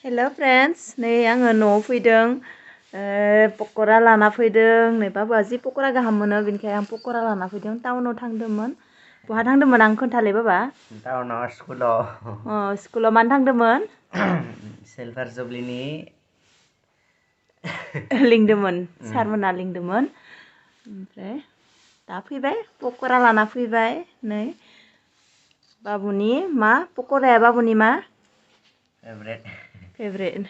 हेल' friends नै आङो न'आव फैदों पक'रा लाना फैदों नै बाबुआ जि पक'रा गाहाम मोनो बेनिखायनो आं पक'रा लाना फैदों टाउनाव थांदोंमोन बहा थांदोंमोन आं खोन्थालै बाबा टाउनाव स्कुलाव स्कुलाव मानो थांदोंमोन सिलभार जुबलिनि लिंदोंमोन सारमोना लिंदोंमोन ओमफ्राय दा फैबाय पक'रा लाना फैबाय नै बाबुनि मा पक'राया बाबुनि मा फेभरेट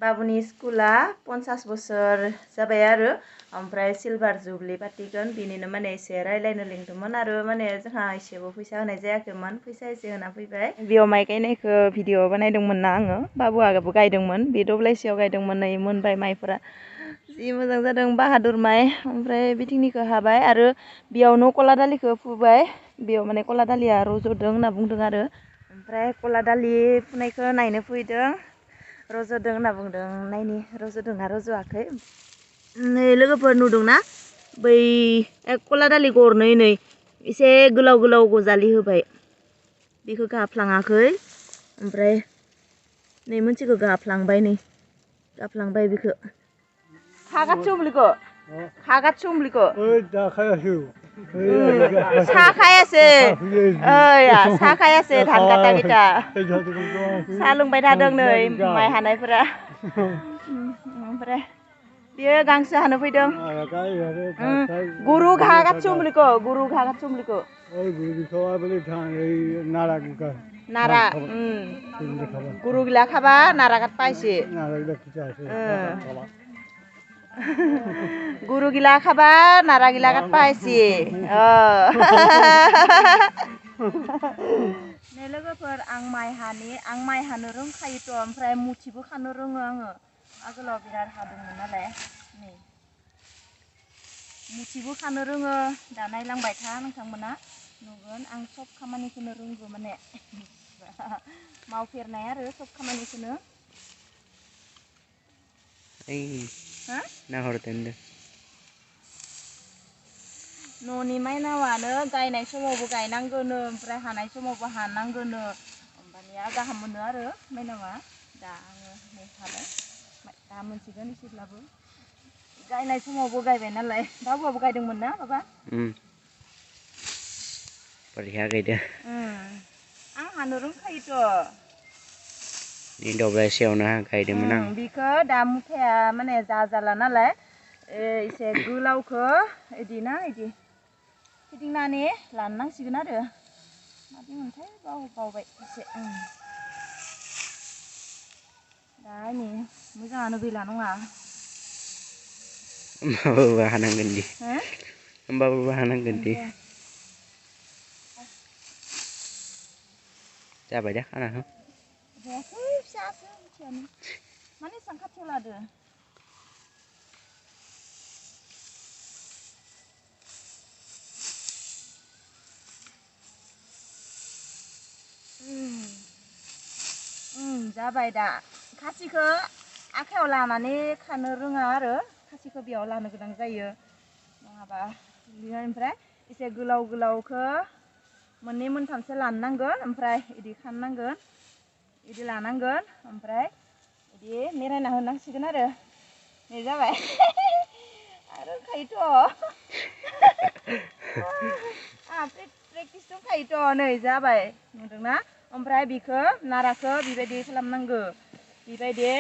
बाबुनि स्कुला 50 बोसोर जाबाय आरो ओमफ्राय सिलभार जुबलि पार्टिगोन बिनिनो माने एसे रायलायनो लिंदोंमोन आरो माने जोंहा एसेबो फैसा होनाय जायाखैमोन फैसा एसे होना फैबाय बेयाव माइ गायनायखौ भिडिअ बानायदोंमोन ना आङो बाबुआबो गायदोंमोन बे दब्लायसेयाव गायदोंमोन नै मोनबाय माइफोरा जि मोजां जादों बाहादुर माइ ओमफ्राय बिथिंनिखौ हाबाय आरो बेयावनो कला दालिखौ फुबाय बेयाव माने कला दालिया रज'दों होनना बुंदों आरो ओमफ्राय कला दालि फुनायखौ नायनो फैदों रज'दों होनना बुंदों नायनि रज'दोंना रज'आखै नै लोगोफोर नुदोंना बै कला दालि गरनै नै एसे गोलाव गोलाव गजालि होबाय बेखौ गाफ्लाङाखै ओमफ्राय नै मोनसेखौ गाफ्लांबाय नै गाफ्लांबाय बेखौ खागाथि उमलिखौ खागाथि उमलिखौ साखायासै साखायासै धान काटा गिटा साहा लोंबाय थादों नै माइ हानायफोरा ओमफ्राय बेयो गांसो हानो फैदों गुरु घागाथि उमलिखौ गुरु घागाथि उमलिखौ नारा गुरु गिला खाबा नारा गात पाइसे गुरु गिला खाबा नारा गिला गात पाइसे नै लोगोफोर आं माइ हानो रोंखायोथ' ओमफ्राय मुथिबो खानो रोङो आङो आगोलाव बिराद हादोंमोन नालाय नै मुथिबो खानो रोङो दा नायलांबाय था नोंथांमोना नुगोन आं सब खामानिखौनो रोंगौ माने मावफेरनाय आरो सब खामानिखौनो न'नि माइनावानो गायनाय समावबो गायनांगोनो ओमफ्राय हानाय समावबो हानांगोनो होमबानिया गाहाम मोनो आरो माइनावा दा आङो नै हाबाय दा मोनसिगोन एसेब्लाबो गायनाय समावबो गायबाय नालाय बाबुआबो गायदोंमोन ना बाबा बरिया गायदो आं हानो रोंखायोथ' दब्लायसेयावनो गायदोंमोन आं बिखौ दा मुथाया माने जाला नालाय एसे गोलावखौ इदिना इदि फिदिंनानै लानो नांसिगोन आरो मादि मोनथाय बावबाय एसे दा नै मोजाङानो गैला नङा होमबाबो हानांगोन दे होमबाबो हानांगोन दे जाबाय दा खाना जायाखै फिसासो मुथियानो मानो एसां खाथियाव लादो जाबाय दा खासिखौ आखायाव लानानै खानो रोङा आरो खासिखौ बेयाव लानो गोनां जायो नङाबा ओमफ्राय एसे गोलाव गोलावखौ मोननै मोनथामसो लानो नांगोन ओमफ्राय इदि खालामनांगोन इदि लानांगोन ओमफ्राय इदि मेरायना होनांसिगोन आरो नै जाबाय रोंखायोथ' प्रेक्टिस दंखायोथ' नै जाबाय नुदोंना ओमफ्राय बिखौ नाराखौ बेबायदि खालामनांगौ बेबायदि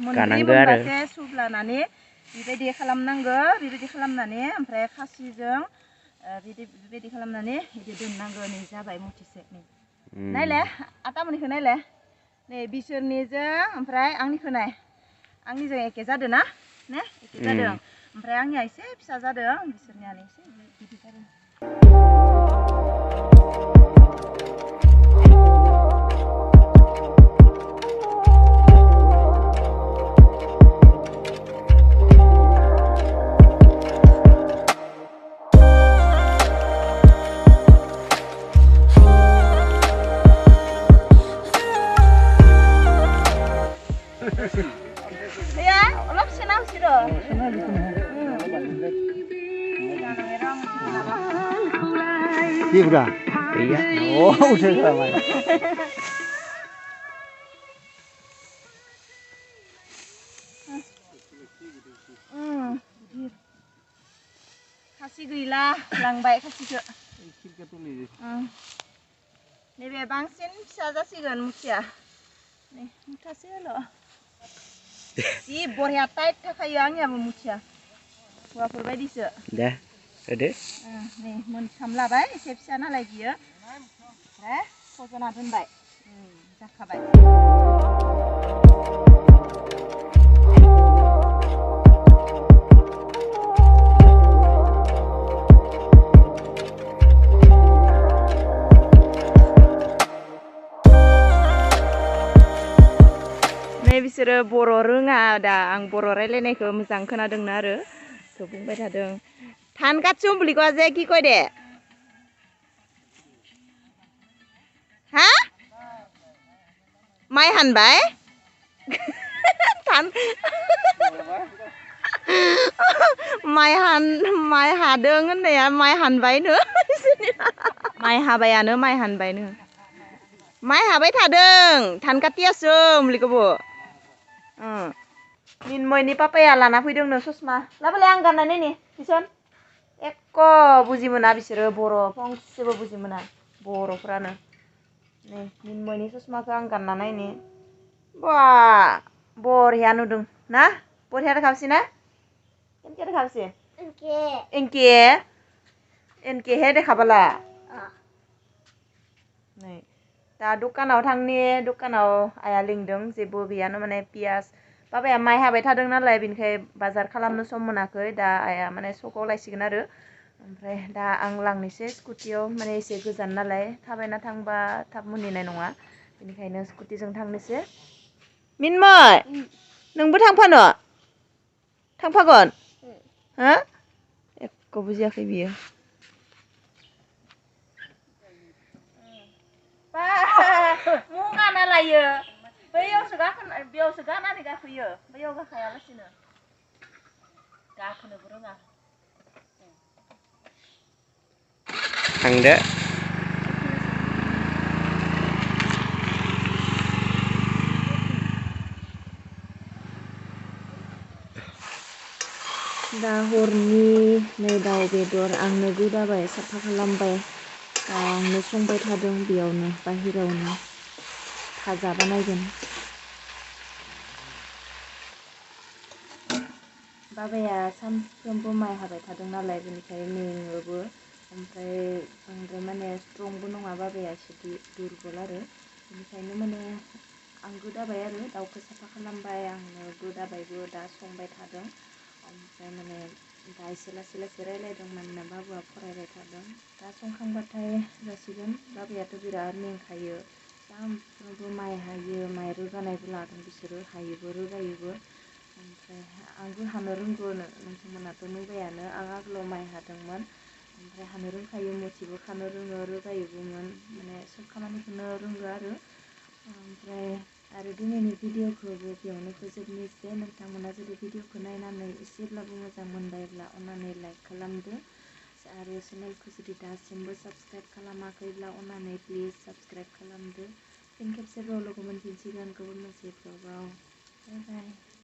मोनब्रै मोनबासे सुफ्लानानै बेबायदि खालामनांगौ बेबायदि खालामनानै ओमफ्राय खासिजों बेबायदि खालामनानै बिदि दोननांगौ नै जाबाय मुथिसे नै नायलाय आतामोननिखौ नायलाय नै बिसोरनिजों ओमफ्राय आंनिखौ नाय आंनिजों एखे जादों ना ने एखे जादों ओमफ्राय आंनिया एसे फिसा जादों बिसोरनियानो एसे गिदिर जादों ya ulap senang sih doh iya oh udah खासि गैला लांबाय खासिखौ नैबे बांसिन फिसा जासिगोन मुथिया नै मुथासेल' जि बरिया टाइट थाखायो आंनियाबो मुथिया हौवाफोर बायदिसो दे होदो नै मोनथाम लाबाय एसे फिसा नालाय बियो फजना दोनबाय जाखाबाय बिसोरो बर' रोङा दा आं बर' रायलायनायखौ मोजां खोनादोंनो आरो थ' बुंबाय थादों धान काटसुम বুলি কোৱা যে কি কয় দে हा माइ हानबाय धान माइ हादों होननाया माइ हानबायनो माइ हाबायानो माइ हानबायनो माइ हाबाय थादों धान काटियासोम लिखौबो मिनमयनि पापाया लाना फैदोंनो ससमा लाबोलाय आं गाननाय नायनि किसन एख' बुजि मोना बिसोरो बर' फंसेबो बुजि मोना बर'फ्रानो नै मिनमयनि ससमाखौ आं गानना नायनि बा बरिया नुदों ना बरिया देखाबसै ना केनके देखाबसै एनके एनकेहे देखाबाला नै दा दखानाव थांनि दखानाव आइया लिंदों जेबो गैयानो माने पियास बाबाया माइ हाबाय थादों नालाय बिनिखाय बाजार खालामनो सम मोनाखै दा आइया माने सकाव लायसिगोन आरो ओमफ्राय दा आं लांनोसै स्कुटियाव माने एसे गोजान नालाय थाबायना थांबा थाब मोनहैनाय नङा बेनिखायनो स्कुटिजों थांनोसै मिनमय नोंबो थांफानो थांफागोन हो एख' बुजियाखै बियो मुगाना लायो बैयावसो गानानै गाखोयो बैयाव गाखायालासिनो गाखोनोबो रोङा थांदो दा हरनि नै दाउ बेदर आंनो गोदाबाय साफा खालामबाय दा आंनो संबाय थादों बेयावनो बाहेरायावनो भाजा बानायगोन बाबाया सानफ्रोमबो माइ हाबाय थादों नालाय बेनिखायनो मेङोबो ओमफ्राय बांद्राय माने स्ट्रंबो नङा बाबाया एसे दुरबल आरो बेनिखायनो माने आं गोदाबाय आरो दाउखौ साफा खालामबाय आंनो गोदाबायबो दा संबाय थादों ओमफ्राय माने दा एसे लासै लासै रायलायदों मानोना बाबुआ फरायबाय थादों दा संखांबाथाय जासिगोन बाबायाथ' बिराद मेंखायो सानफ्रोमबो माइ हायो माइ रोगानायबो लादों बिसोरो हायोबो रोगायोबो ओमफ्राय आंबो हानो रोंगौनो नोंथांमोनाथ' नुबायानो आं आगोलाव माइ हादोंमोन ओमफ्राय हानो रोंखायो मुथिबो खानो रोङो रोगायोबोमोन माने सब खामानिखौनो रोंगौ आरो दिनैनि भिडिअखौबो बेयावनो फोजोबनोसै नोंथांमोना जुदि भिडिअखौ नायनानै एसेब्लाबो मोजां मोनबायब्ला अन्नानै लाइक खालामदो आरो चेनेलखौ जुदि दासिमबो साबस्क्राइब खालामाखैब्ला अन्नानै प्लिज साबस्क्राइब खालामदो फिन खेबसेबाव लोगो मोनफिनसिगोन गुबुन मोनसे ब्लगाव बाय बाय